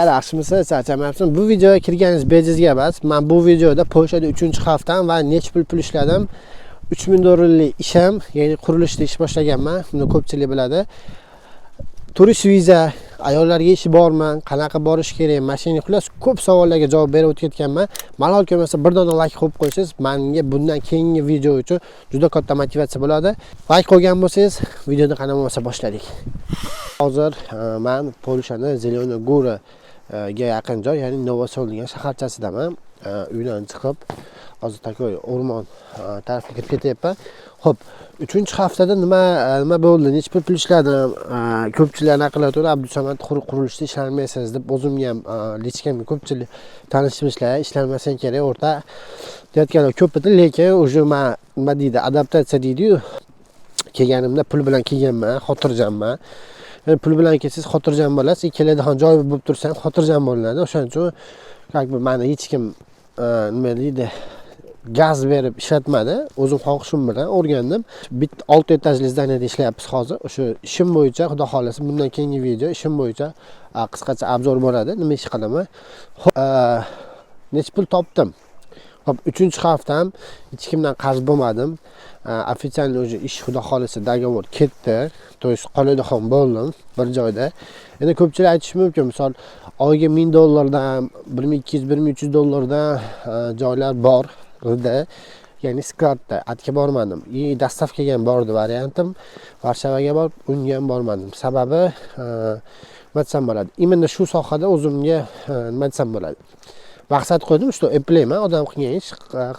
Akalar, yaxshimisiz? Charchamayapsizmi? Bu videoga kirganingiz bejizga emas. Men bu videoda Polshada 3-haftam va necha pul ishladim. 3000 dollarlik ishim, ya'ni qurilishda ish boshlaganman. Buni ko'pchilik biladi. Turist viza, ayollarga ishi bormi, qanaqa borish kerak, mashina, xullas ko'p savollarga javob berib o'tib ketganman. Malol kelmasa, bir dona layk qo'yib qo'ysangiz, menga bundan keyingi video uchun juda katta motivatsiya bo'ladi. Layk qo'ygan bo'lsangiz, videoni qanday bo'lmasa boshladik. Hozir man Polshani Зелёная Гура ga yaqin joy, ya'ni Novosel degan shaharchasidaman. Uydan chiqib, hozir такой o'rmon tarafga kirib ketyapman. Xo'p, 3-haftada nima bo'ldi? Necha pul ishladim? Ko'pchilik anaqa qilyotgandi, Abdusamad, qurilishda ishlamaysiz deb o'zimga ham, личка mga ko'pchilik tanish-bilishlar ishlanmasang kerak o'rta deyotganlar ko'p edi, lekin уже man, nima deydi, adaptatsiya deydi-yu, kelganimda pul bilan kelganman, xotirjamman. Yani pul bilan kelsangiz, xotirjam bo'lasiz, keladigan joy bo'lib tursa ham, xotirjam bo'linadi. O'shaning uchun как бы mani hech kim, nima deydi, gaz berib ishlatmadi. O'zim xohishim bilan o'rgandim. Bitta olti etajli здание da ishlayapmiz hozir. O'sha ishim bo'yicha, xudo xohlasa, bundan keyingi video ishim bo'yicha qisqacha обзор bo'ladi. Nima ish qilaman? Necha pul topdim? Xo'p, 3-haftam hech kimdan qarz bo'lmadim. Официально уже ish, xudo xohlasa, договор ketdi. То есть qoladigan bo'ldim bir joyda. Endi ko'pchilik aytishi mumkin, misol, oyiga 1000 dollardan, 1200, 1300 dollardan joylar bor edi. Ya'ni склад da atga bormadim. И доставка ga ham bordi variantim. Varshavaga borib, unga ham bormadim. Sababi, nima desam bo'ladi? Именно shu sohada o'zimga, nima desam bo'ladi, maqsad qo'ydim, что eplayman, odam qilgan ish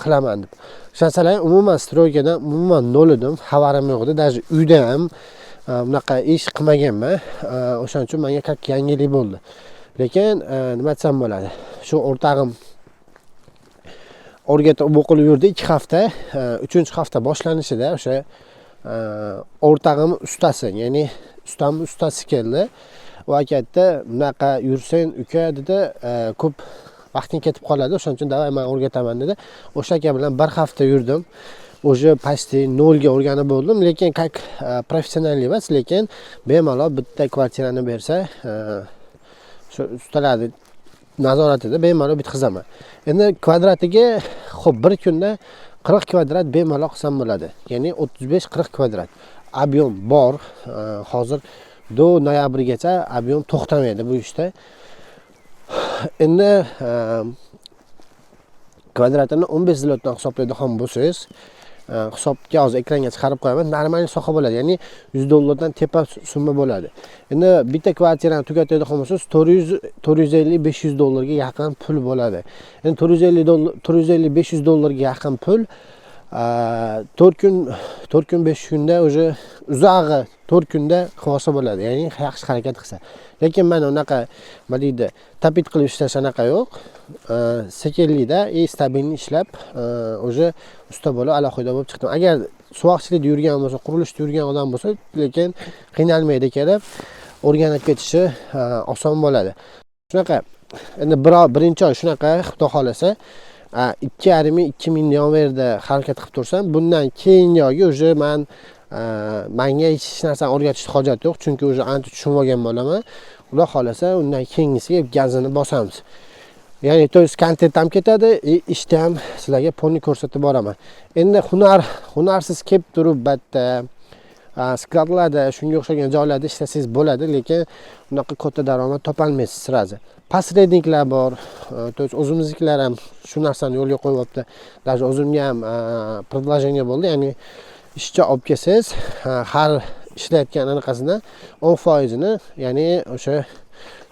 qilaman deb. O'sha narsalar umuman стройка dan umuman nol edim, xabarim yo'q edi. Даже uyda ham bunaqa ish qilmaganman. O'shaning uchun menga как yangilik bo'ldi. Lekin, nima desam bo'ladi, shu o'rtog'im o'rgatib o'qilib yurdi 2 hafta. 3-hafta boshlanishida o'sha o'rtog'im ustasi, ya'ni ustamni ustasi keldi. U aka aytdi: "Bunaqa yursang, uka, — dedi, — ko'p vaqting ketib qoladi, o'shaning uchun давай, man o'rgataman", dedi. O'sha aka bilan bir hafta yurdim, уже почти nolga o'rganib bo'ldim, lekin как профессиональный emas, lekin bemalol bitta kvartirani bersa, shu ustalarni nazoratida bemalol bitkazaman. Endi kvadratiga, ho'p, bir kunda 40 kvadrat bemalol qilsam bo'ladi, ya'ni 35-40 kvadrat объем bor. Hozir до noyabrgacha объем to'xtamaydi bu ishda. Endi kvadratini 15 zlotdan hisoblaydigan bo'lsangiz, hisobga hozir ekranga chiqarib qo'yaman, нормальный soha bo'ladi, ya'ni 100 dollardan tepa summa bo'ladi. Endi bitta kvartirani tugatadigan bo'lsangiz, 400, 450, 500 dollarga yaqin pul bo'ladi. Endi 450 dollar, 450, 500 dollarga yaqin pul 4 kun, 4 kun, 5 kunda, уже uzog'i 4 kunda qilib olsa bo'ladi, ya'ni yaxshi harakat qilsa. Lekin mana unaqa, nima deydi, топить qilib ishlash anaqa yo'q. Sekinlikda и стабильный ishlab, уже usta bo'lib, alohida bo'lib chiqdim. Agar suvoqchilikda yurgan bo'lsa, qurilishda yurgan odam bo'lsa, lekin qiynalmaydi, kelib o'rganib ketishi oson bo'ladi. Shunaqa. Endi bir oy, birinchi oy shunaqa, xudo xohlasa, 2,5 ming, 2000 yonverda harakat qilib tursam, bundan keyingi oyga уже manga hech narsani o'rgatishni hojati yo'q, chunki уже ancha tushunib olgan bo'laman. Xudo xohlasa, undan keyingisiga gazini bosamiz, ya'ni то есть kontent ham ketadi и ishda ham sizlarga полный ko'rsatib boraman. Endi hunarsiz kelib turib, bitta склад larda, shunga o'xshagan joylarda ishlasangiz bo'ladi, lekin unaqa katta daromad topolmaysiz сразу. Посредник lar bor, то есть o'zimiznikilar ham shu narsani yo'lga qo'yyapti. Даже o'zimga ham предложение bo'ldi, ya'ni ishchi olib kelsangiz, har ishlayotgan anaqasidan 10 foizini, ya'ni o'sha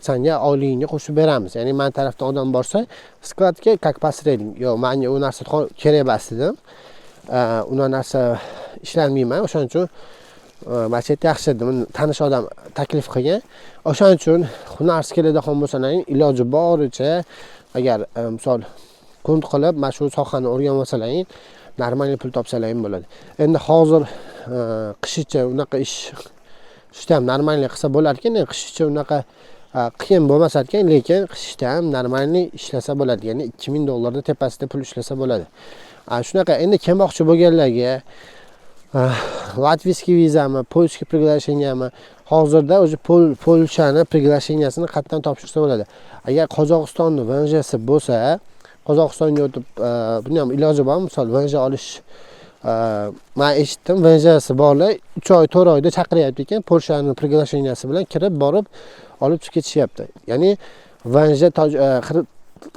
sanga oyligingga qo'shib beramiz, ya'ni man tarafdan odam borsa склад ga как посредник. Yo'q, manga u narsa kerak emas dedim, unaqa narsa ishlamayman. O'shaning uchun mana shu yerda yaxshi dedim, tanish odam taklif qilgan. O'shaning uchun hunarsiz keladigan bo'lsalaring, iloji boricha, agar misol, qunt qilib mana shu sohani o'rganib olsalaring, нормальный pul topsalaring bo'ladi. Endi hozir qishicha unaqa ish, qishda ham нормальный qilsa bo'lar ekan. Qishicha unaqa qiyin bo'lmas ekan, lekin qishda ham нормальный ishlasa bo'ladi, ya'ni 2000 dollarni tepasida pul ishlasa bo'ladi. Shunaqa. Endi kelmoqchi bo'lganlarga Латвийский vizami, польский приглашение mi, hozirda o'zi Polshani приглашение sini qayerdan topshirsa bo'ladi? Agar Qozog'istonni ВНЖ si bo'lsa, Qozog'istonga o'tib, buni ham iloji bor, misol, ВНЖ olish. Man eshitdim, ВНЖ si borlar 3 oy, 4 oyda chaqiryapti ekan, Polshani приглашение si bilan kirib borib, olib chiqib ketishyapti, ya'ni ВНЖ,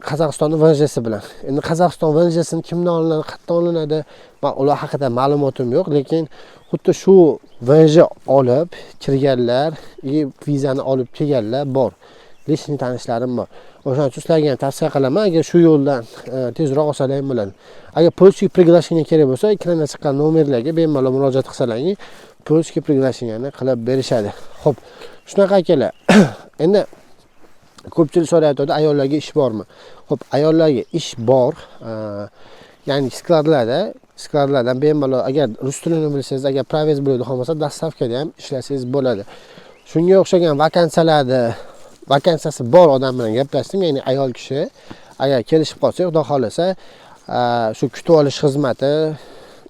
Qozog'istonni ВНЖ si bilan. Endi Qozog'iston ВНЖ sini kimdan olinadi, qayerdan olinadi, man ular haqida ma'lumotim yo'q, lekin xuddi shu ВНЖ olib kirganlar и vizani olib kelganlar bor, личный tanishlarim bor. O'shaning uchun sizlarga ham tavsiya qilaman, agar shu yo'ldan tezroq olsalar ham bo'ladi. Agar польский приглашение kerak bo'lsa, ekranda chiqqan nomerlarga bemalol murojaat qilsalaring, польский приглашение ni qilib berishadi. Ho'p, shunaqa, akalar. Endi ko'pchilik so'rayotgandi, ayollarga ish bormi? Ho'p, ayollarga ish bor, ya'ni skladlardan bemalol, agar rus tilini bilsangiz, agar права ngiz bo'ladigan bo'lsa, доставка da ham ishlasangiz bo'ladi. Shunga o'xshagan vakansiyalarni, vakansiyasi bor odam bilan gaplashdim, ya'ni ayol kishi. Agar kelishib qolsak, xudo xohlasa, shu kutib olish xizmati,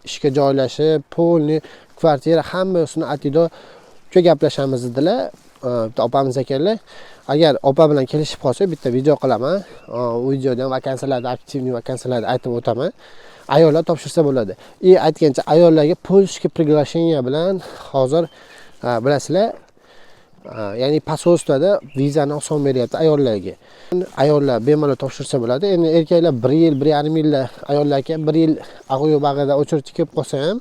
ishga joylashib, полный kvartira, hammasini atida gaplashamiz dedilar bitta opamiz ekanlar. Agar opa bilan kelishib qolsak, bitta video qilaman. U videoda ham vakansiyalarni, активный vakansiyalarni aytib o'taman. Ayollar topshirsa bo'ladi. И aytgancha, ayollarga польский приглашение bilan hozir, bilasizlar, ya'ni посольство da vizani oson beryapti ayollarga. Ayollar bemalol topshirsa bo'ladi. Endi erkaklar bir yil, 1,5 yilda, ayollarga bir yil ag'u bag'ida очередь kelib qolsa ham,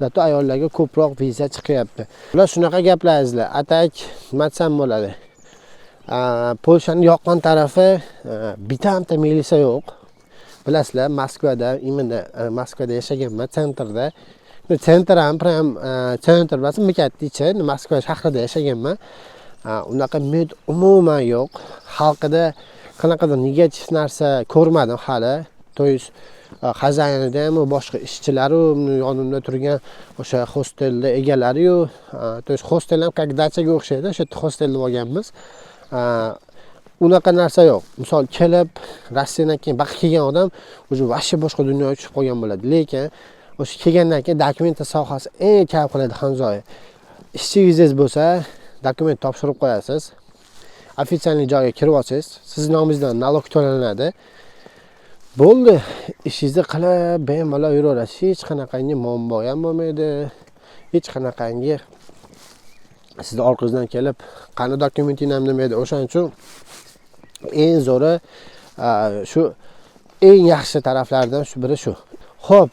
зато ayollarga ko'proq viza chiqyapti. Bular shunaqa gaplar, azizlar. А так, nima desam bo'ladi, Polshani yoqqan tarafi, bitta milisa yo'q. Bilasizlar, Moskvada, именно Moskvada yashaganman, центр da. Центр ham прям центр emas, МКАД ni ichi, Moskva shahrida yashaganman. Unaqa мент umuman yo'q. Xalqida qanaqadir negativ narsa ko'rmadim hali. То есть хозяин ida ham, boshqa ishchilaru, yonimda turgan o'sha hostelni egalariyu, то есть hostel ham как dachaga o'xshaydi, o'sha yerda hostelda bo'lganmiz. Unaqa narsa yo'q. Misol, kelib Rossiyadan keyin baqa kelgan odam уже вообще boshqa dunyoga tushib qolgan bo'ladi. Lekin o'sha kelgandan keyin dokumenta sohasi eng kam qiladigan joyi. Ishchi vizangiz bo'lsa, dokument topshirib qo'yasiz, официальный joyga kirib olsangiz, sizni nomingizdan налог to'lanadi, bo'ldi, ishingizni qilib bemalol yuraverasiz. Hech qanaqangi muammo ham bo'lmaydi, hech qanaqangi sizni orqangizdan kelib, "Qani dokumenting?" ham demaydi. O'shaning uchun eng zo'ri, shu eng yaxshi taraflaridan shu biri shu. Ho'p,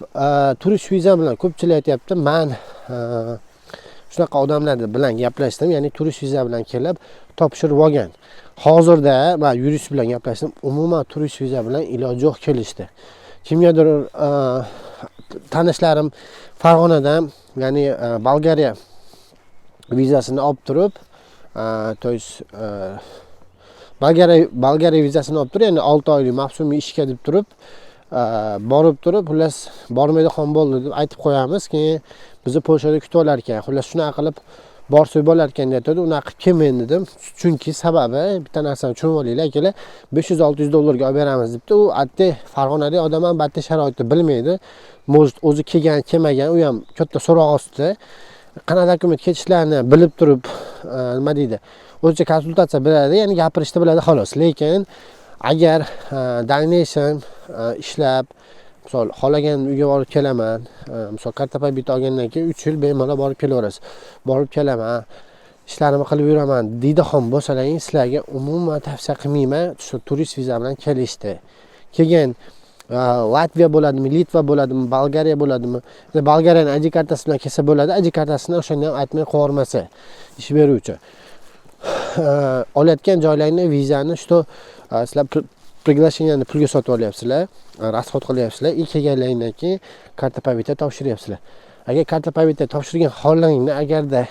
turist viza bilan ko'pchilik aytyapti. Man shunaqa odamlar bilan gaplashdim, ya'ni turist viza bilan kelib topshirib olgan. Hozirda man yurist bilan gaplashdim, umuman turist viza bilan iloji yo'q kelishdi. Kimgadir, tanishlarim Farg'onadan, ya'ni Bolgariya vizasini olib turib, то есть Bolgariya vizasini olib turib, ya'ni 6 oylik mavsumiy ishga deb turib, borib turib, xullas, bormaydigan bo'ldi deb aytib qo'yamiz, keyin bizni Polshada kutib olar ekan, xullas, shunaqa qilib borsak bo'lar ekan deyatdi. Unaqa qilib kelmang dedim, chunki sababi bitta narsani tushunib olinglar, akalar: 500-600 dollarga olib beramiz debdi. U addi Farg'onalik odam ham bu sharoitni bilmaydi, может, o'zi kelgan, kelmagan, u ham katta so'roq ostida. Qanaqa dokument ketishlarini bilib turib, nima deydi, o'zicha konsultatsiya beradi, ya'ni gapirishni biladi, xolos. Lekin agar дальнейшем ishlab, misol, xohlagan uyga borib kelaman, misol, карта побыта olgandan keyin 3 yil bemalol borib kelaverasiz, borib kelaman, ishlarimni qilib yuraman deydigan bo'lsalaring, sizlarga umuman tavsiya qilmayman shu turist viza bilan kelishni. Keyin Latviya bo'ladimi, Litva bo'ladimi, Bolgariya bo'ladimi, Bolgariyani ID kartasi bilan kelsa bo'ladi. ID kartasini o'shanda ham aytmay qo'yib ish beruvchi olayotgan joylarni vizani, что sizlar приглашение ni pulga sotib olyapsizlar, расход qilyapsizlar и kelganlaringdan keyin карта побыта topshiryapsizlar. Agar карта побыта topshirgan hollaringda, agarda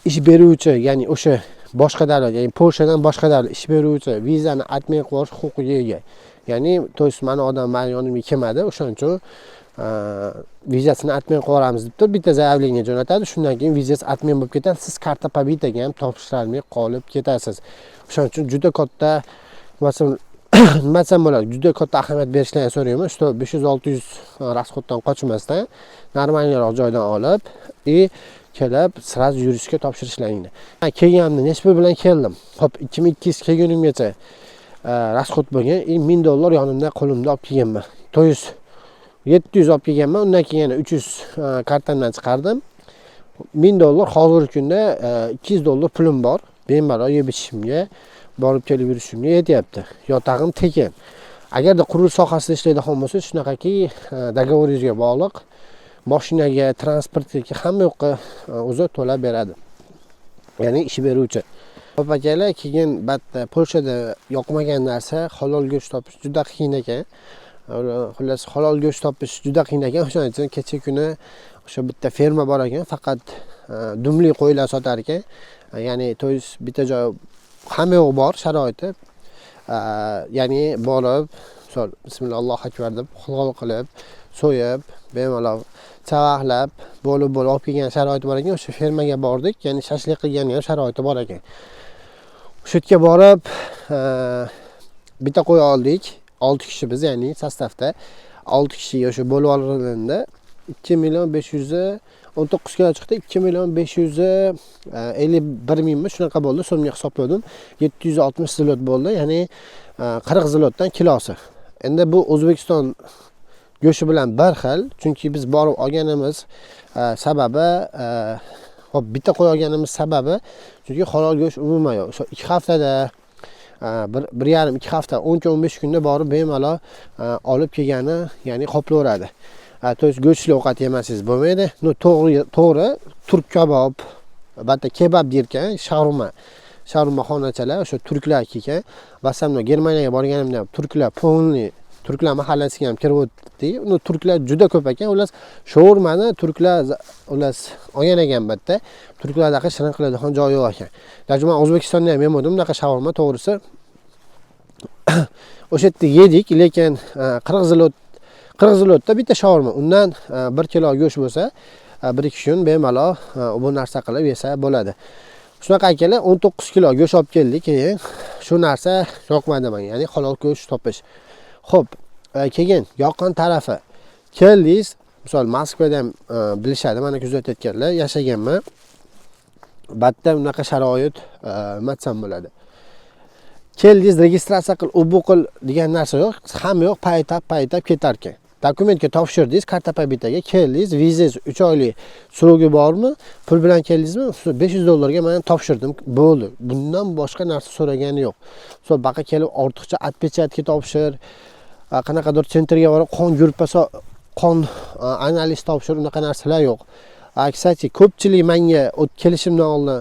ish beruvchi, ya'ni o'sha boshqa davlat, ya'ni Polshadan boshqa davlat ish beruvchi vizani отмен qilib yuborish huquqiga ega. Ya'ni, то есть, mani odam mani yonimga kelmadi, o'shaning uchun vizasini отмен qilib yuboramiz deb turib bitta заявление jo'natadi. Shundan keyin vizasi отмен bo'lib ketadi, siz карта побыта ga ham topshirolmay qolib ketasiz. O'shaning uchun juda katta, masalan, Nima desam bo'ladi, juda katta ahamiyat berishlarini so'rayman, что 500-600 расход dan qochmasdan, нормальный roq joydan olib и kelib, сразу yuristga topshirishlaringni. Kelganimda necha pul bilan keldim? Ho'p, 2200 kelgunimgacha расход bo'lgan и 1000 dollar yonimda, qo'limda olib kelganman, то есть 700 olib kelganman. Undan keyin yana 300 kartamdan chiqardim, 1000 dollar. Hozirgi kunda 200 dollar pulim bor, bemalol yeb ichishimga, borib kelib yurishimga yetyapti, yotag'im tekin. Agarda qurilish sohasida ishlaydigan bo'lsa, shunaqaki, договор ingizga bog'liq, moshinaga, transportga, hamma yoqqa o'zi to'lab beradi, ya'ni ish beruvchi. Ho'p, akalar, keyin bitta Polshada yoqmagan narsa: halol go'sht topish juda qiyin ekan. Xullas, halol go'sht topish juda qiyin ekan. O'shaning uchun kecha kuni o'sha bitta ferma bor ekan, faqat dumli qo'ylar sotar ekan, ya'ni, то есть, bitta joy, hamma yoq bor sharoiti, ya'ni borib, misol, bismillah, allohu akbar deb halol qilib so'yib, bemalol chavaqlab, bo'lib bo'lib olib kelgan sharoiti bor ekan. O'sha fermaga bordik, ya'ni shashlik qilgani ham sharoiti bor ekan. O'sha yerga borib, bitta qo'y oldik, olti kishi biz, ya'ni состав da olti kishiga o'sha bo'lib olganda 2 million 519 kilo chiqdi. 2 551 000mi, shunaqa bo'ldi. So'mga hisobladim, 760 zlot bo'ldi, ya'ni 40 zlotdan kilosi. Endi bu O'zbekiston go'shti bilan bir xil, chunki biz borib olganimiz sababi, hop, bitta qo'y olganimiz sababi, chunki halol go'sht umuman yo'q. O'sha 2 haftada bir, 1,5, 2 hafta, 10 kun, 15 kunda borib bemalol olib kelgani, ya'ni qoplayveradi. То есть go'shtli ovqat yemasangiz bo'lmaydi. Ну, to'g'ri, to'g'ri, turk kabob, albatta, kebab derkan, shaurma, shaurma xonachalar o'sha turklar ekan. В Germaniyaga borganimda ham turklar, полный turklar mahallasiga ham kirib o'tdik. Uni turklar juda ko'p ekan. Xullas, shaurmani turklar, xullas, olgan ekan bu yerda. Turklardaqa shirin qiladigan joyi yo'q ekan. Даже man O'zbekistonda ham yemadim bunaqa shaurma, to'g'risi. O'sha yerda yedik, lekin 40 zlot, 40 zlotda bitta shaurma. Undan 1 kilo go'sht bo'lsa, 1-2 kun bemalol bu narsa qilib yesa bo'ladi. Shunaqa, akalar, 19 kilo go'sht olib keldik keyin. Shu narsa yoqmadi menga, ya'ni halol go'sht topish. Xo'p, keyin yoqqan tarafi: keldingiz, misol, Moskvada ham bilishadi, mana kuzatayotganlar, yashaganman. Batda unaqa sharoit, nima desam bo'ladi. Keldingiz, registratsiya qil, u bu qil degan narsa yo'q. Hamma yoq paytap paytap ketar ekan. Dokumentga topshirdingiz, карта побыта ga keldingiz, vizangiz 3 oylik срок i bormi? Pul bilan keldingizmi? 500 dollarga men topshirdim, bo'ldi. Bundan boshqa narsa so'ragani yo'q. Misol, baqa kelib ortiqcha отпечатка topshir, qanaqadir центр ga borib qon gruppa, qon analiz topshir, unaqa narsalar yo'q. Кстати, ko'pchilik menga kelishimdan oldin,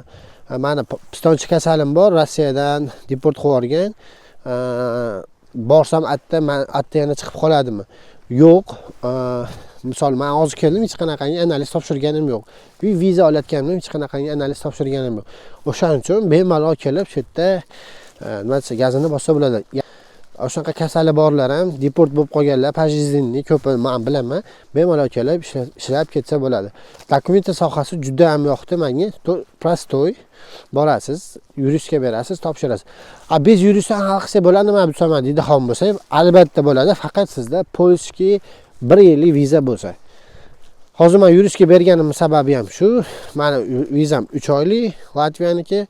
mani pistonchi kasalim bor, Rossiyadan deport qilib yuborgan. Borsam atta, man atta yana chiqib qoladimi? Yo'q. Misol, man hozir keldim, hech qanaqangi analiz topshirganim yo'q. Bir viza olayotganimda hech qanaqangi analiz topshirganim yo'q. O'shaning uchun bemalol kelib shu yerda, nima desa, gazini bossa bo'ladi. O'shunaqa kasali borlar ham, deport bo'lib qolganlar, пожизненный ko'pi, man bilaman, bemalol kelib ishlab ketsa bo'ladi. Dokumenta sohasi juda ham yoqdi menga. Простой borasiz, yuristga berasiz, topshirasiz. A biz yuristdan hal qilsak bo'ladimi, Abdusamad deydigan bo'lsa, albatta bo'ladi, faqat sizda польский bir yillik viza bo'lsa. Hozir man yuristga berganimni sababi ham shu: mani vizam 3 oylik, Latviyaniki.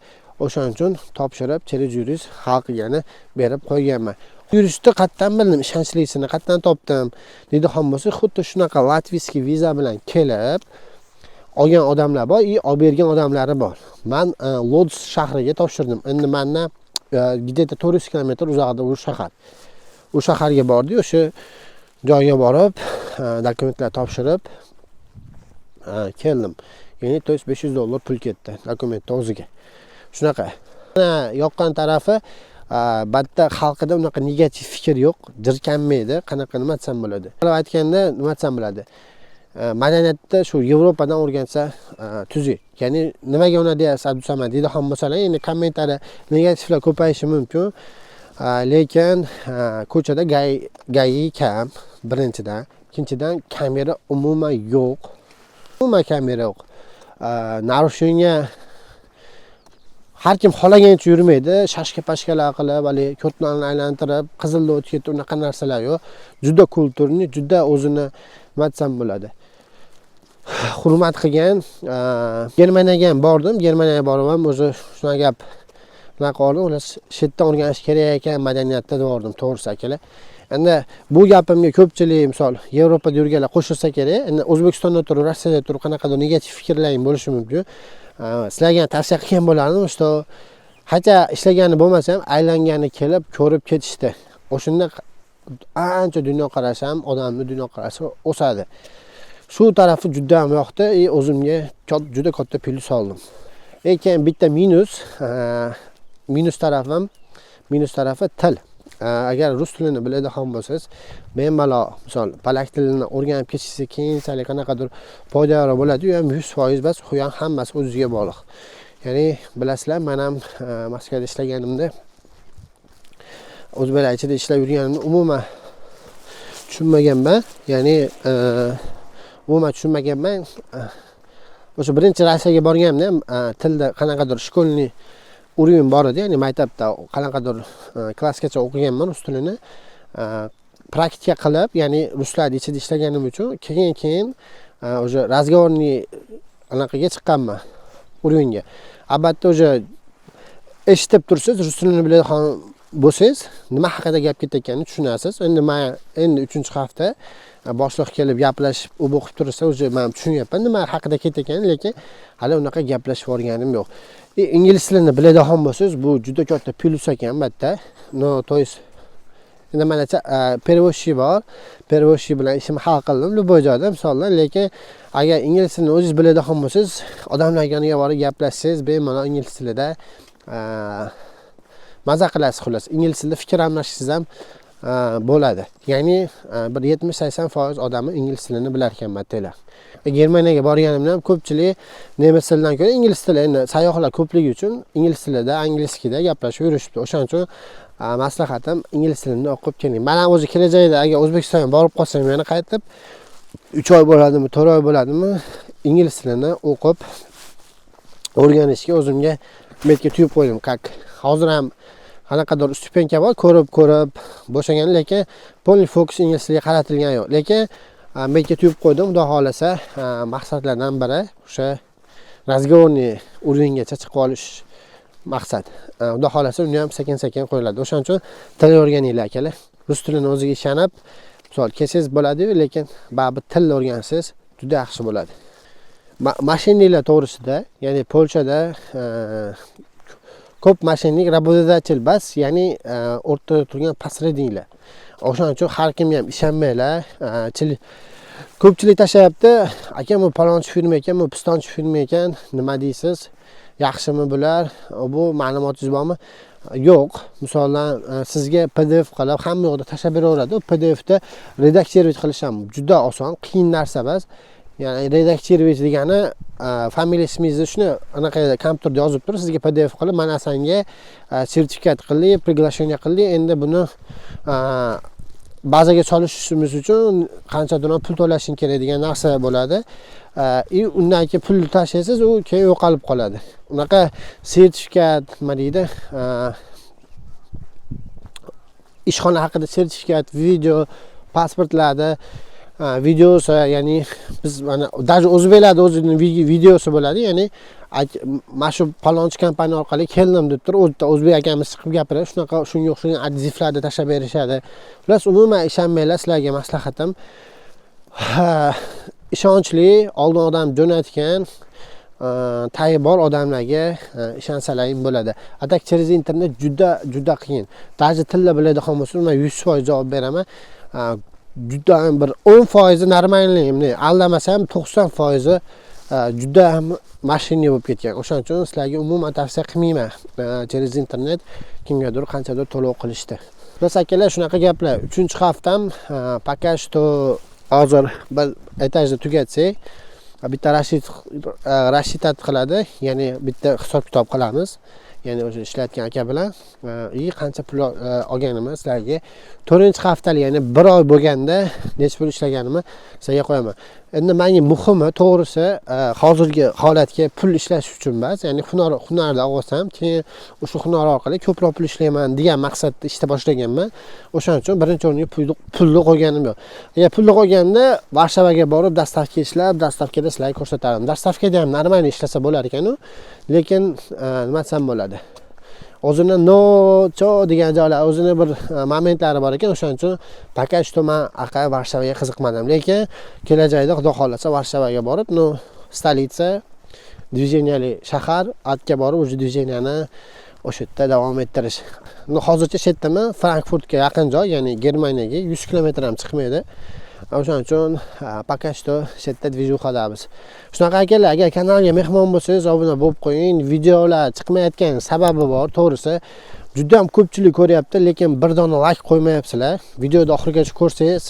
O'shaning uchun topshirib, через yurist hal qilgani berib qo'yganman. Yuristni qayerdan bildim, ishonchlisini qayerdan topdim deydigan bo'lsa, xuddi shunaqa латвийский viza bilan kelib olgan odamlar bor и olib bergan odamlari bor. Man Lodz shahriga topshirdim. Endi mandan где то 400 kilometr uzog'ida u shahar. U shaharga bordik, o'sha joyga borib, dokumentlar topshirib keldim. Ya'ni, то есть, 500 dollar pul ketdi dokumentni o'ziga. Shunaqa. Yoqqan tarafi, batda xalqida unaqa negativ fikr yo'q, jirkanmaydi. Qanaqa, nima desam bo'ladi, qilib aytganda, nima desam bo'ladi, madaniyatda shu Yevropadan o'rgansa tuzuk. Ya'ni nimaga uni deyapsiz, Abdusamad deydigan bo'lsalar, endi kommentariy negativlar ko'payishi mumkin. Lekin ko'chada ГАИ kam birinchidan, ikkinchidan kamera umuman yo'q, umuman kamera yo'q. Нарушение Har kim xohlagancha yurmaydi, шашка pashkalar qilib, haligi ko'tlarni aylantirib, qizilda o'tib ketdi, unaqa narsalar yo'q. Juda культурный, juda o'zini, nima desam bo'ladi, hurmat qilgan. Germaniyaga ham bordim. Germaniyaga borib ham o'zi shunaqa gap bunaqa oldim. Xullas, shu yerdan o'rganish kerak ekan madaniyatni devordim, to'g'risi, akalar. Endi bu gapimga ko'pchilik, misol, Yevropada yurganlar qo'shilsa kerak. Endi O'zbekistonda turib, Rossiyada turib qanaqadir negativ fikrlaring bo'lishi mumkin. Sizlarga ham tavsiya qilgan bo'lardim, что хотя ishlagani bo'lmasa ham, aylangani kelib, ko'rib ketishdi. O'shanda ancha dunyoqarashi ham, odamni dunyoqarashi o'sadi. Shu tarafi juda ham yoqdi и o'zimga juda katta plyus oldim. Lekin bitta minus tarafim, minus tarafi til. Agar rus tilini biladigan bo'lsangiz, bemalol, misol, polyak tilini o'rganib ketishingiz keyinchalik qanaqadir foydali bo'ladi. U ham 100% bas, u ham hammasi o'zizga bog'liq. Ya'ni bilasizlar, man ham Moskvada ishlaganimda, o'zbeklar ichida ishlab yurganimda umuman tushunmaganman. Ya'ni umuman tushunmaganman. O'sha birinchi Rossiyaga borganimda ham tilda qanaqadir школьный уровень bor edi, ya'ni maktabda qanaqadir klassgacha o'qiganman rus tilini. Praktika qilib, ya'ni ruslarni ichida ishlaganim uchun keyin уже разговорный anaqaga chiqqanman, уровень ga. Albatta, уже eshitib tursangiz, rus tilini biladigan bo'lsangiz, nima haqida gap ketayotganini tushunasiz. Endi man endi uchinchi hafta, boshliq kelib gaplashib, u o'qib tursa, уже man tushunyapman nima haqida ketayotganini, lekin hali unaqa gaplashib yuborganim yo'q. И ingliz tilini biladigan bo'lsangiz, bu juda katta plyus ekan, albatta. Ну, то есть endi manacha перевозчик bor, перевозчик bilan ishimni hal qildim любой joyda, misoldan. Lekin agar ingliz tilini o'zingiz biladigan bo'lsangiz, odamlar yoniga borib gaplashsangiz, bemalol ingliz tilida maza qilasiz. Xullas, ingliz tilida fikr almashsangiz ham bo'ladi. Ya'ni bir 70-80% odami ingliz tilini bilar ekan battaklar. Germaniyaga borganimda ham ko'pchilik nemis tilidan ko'ra ingliz tili, endi sayyohlar ko'pligi uchun ingliz tilida, английский da gaplashib yurishibdi. O'shaning uchun maslahatim, ingliz tilini o'qib keling. Man ham o'zi kelajakda agar O'zbekistonga borib qolsam, yana qaytib 3 oy bo'ladimi, 4 oy bo'ladimi, ingliz tilini o'qib o'rganishga o'zimga metga tuyib qo'ydim. Как hozir ham qanaqadir ступенька bor, ko'rib ko'rib bo'shagan, lekin полный fokus ingliz tiliga qaratilgani yo'q. Lekin metga tuyib qo'ydim. Xudo xohlasa, maqsadlardan biri o'sha разговорный уровень gacha chiqib olish maqsad. Xudo xohlasa, uni ham sekin sekin qo'yiladi. O'shaning uchun til o'rganinglar, akalar. Rus tilini o'ziga ishonib, misol, kelsangiz bo'ladiyu, lekin baribir tilni o'rgansangiz juda yaxshi bo'ladi. Мошенник lar to'g'risida, ya'ni Polshada ko'p мошенник работодатель bas, ya'ni o'rtada turgan посредник lar. O'shaning uchun har kimga ham ishonmanglar. Ko'pchilik tashlayapti: "Aka, bu palonchi firma ekan, bu pistonchi firma ekan, nima deysiz, yaxshimi bular, bu ma'lumotingiz bormi?" Yo'q. Misoldan, sizga PDF qilib hamma yoqda tashlab beraveradi. U PDFda редактировать qilish ham juda oson, qiyin narsa emas. Ya'ni редактировать degani familiya, ismingizni shuni anaqa kompyuterda yozib turib, sizga PDF qilib, mana sanga sertifikat qildik, приглашение qildik, endi buni bazaga solishimiz uchun qanchadir pul to'lashing kerak degan narsa bo'ladi. И undan keyin pul tashlaysiz, u keyin yo'qolib qoladi. Unaqa sertifikat, nima deydi, ishxona haqida sertifikat, video, pasportlarda videosi, ya'ni biz mana даже o'zbeklarda o'zini videosi bo'ladi, ya'ni mana shu palonchi kompaniya orqali keldim deb turib, o'zida o'zbek akamiz chiqib gapiradi. Shunaqa, shunga o'xshagan отзыв larni tashlab berishadi. Xullas, umuman ishonmanglar. Sizlarga maslahatim, ishonchli, oldin odam jo'natgan, tagi bor odamlarga ishonsalaring bo'ladi. А так через internet juda juda qiyin. Даже tilni biladigan bo'lsa, man 100% javob beraman. Juda ham bir 10%i нормальный, bunday aldamasa ham, 90%i juda ham мошенник bo'lib ketgan. O'shaning uchun sizlarga umuman tavsiya qilmayman через internet kimgadir qanchadir to'lov qilishdi. Xullas, akalar, shunaqa gaplar. Uchinchi haftam пока что hozir bir etajni tugatsak, bitta рассчитать qiladi, ya'ni bitta hisob kitob qilamiz, ya'ni o'sha ishlayotgan aka bilan, и qancha pul olganimni sizlarga to'rtinchi haftalik, ya'ni bir oy bo'lganda necha pul ishlaganimni sizlarga qo'yaman. Endi menga muhimi, to'g'risi, hozirgi holatga pul ishlash uchun emas, ya'ni hunarni olsam, keyin o'sha hunar orqali ko'proq pul ishlayman degan maqsadda ishda boshlaganman. O'shaning uchun birinchi o'ringa pulni qo'yganim yo'q. Agar pulni qo'yganimda Varshavaga borib доставка ishlab, доставка da sizlarga ko'rsatardim. Доставка da ham нормально ishlasa bo'lar ekan-u, lekin nima desam bo'ladi? O'zini nocho degan joylar, o'zini bir momentlari bor ekan. O'shaning uchun пока что man aqay Varshavaga qiziqmadim. Lekin kelajakda, Xudo xohlasa, Varshavaga borib, ну, столица, движения li shahar, atga borib уже движения ni o'sha yerda davom ettirish. Ну, hozircha shu yerdaman. Frankfurtga yaqin joy, ya'ni Germaniyaga 100 kilometr ham chiqmaydi. O'shaning uchun пока что shu yerda движуха damiz. Shunaqa, akalar, agar kanalga mehmon bo'lsangiz, obuna bo'lib qo'ying. Videolar chiqmayotgan sababi bor, to'g'risi. Juda ham ko'pchilik ko'ryapti, lekin bir dona layk qo'ymayapsizlar. Videoni oxirigacha ko'rsangiz,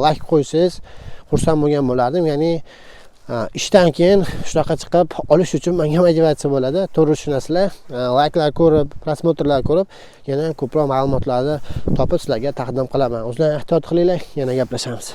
layk qo'ysangiz, xursand bo'lgan bo'lardim. Ya'ni ishdan keyin shunaqa chiqib olish uchun menga motivatsiya bo'ladi. To'g'ri tushunasizlar. Layklar ko'rib, просмотр lar ko'rib, yana ko'proq ma'lumotlarni topib sizlarga taqdim qilaman. O'zlaring ehtiyot qilinglar, yana gaplashamiz.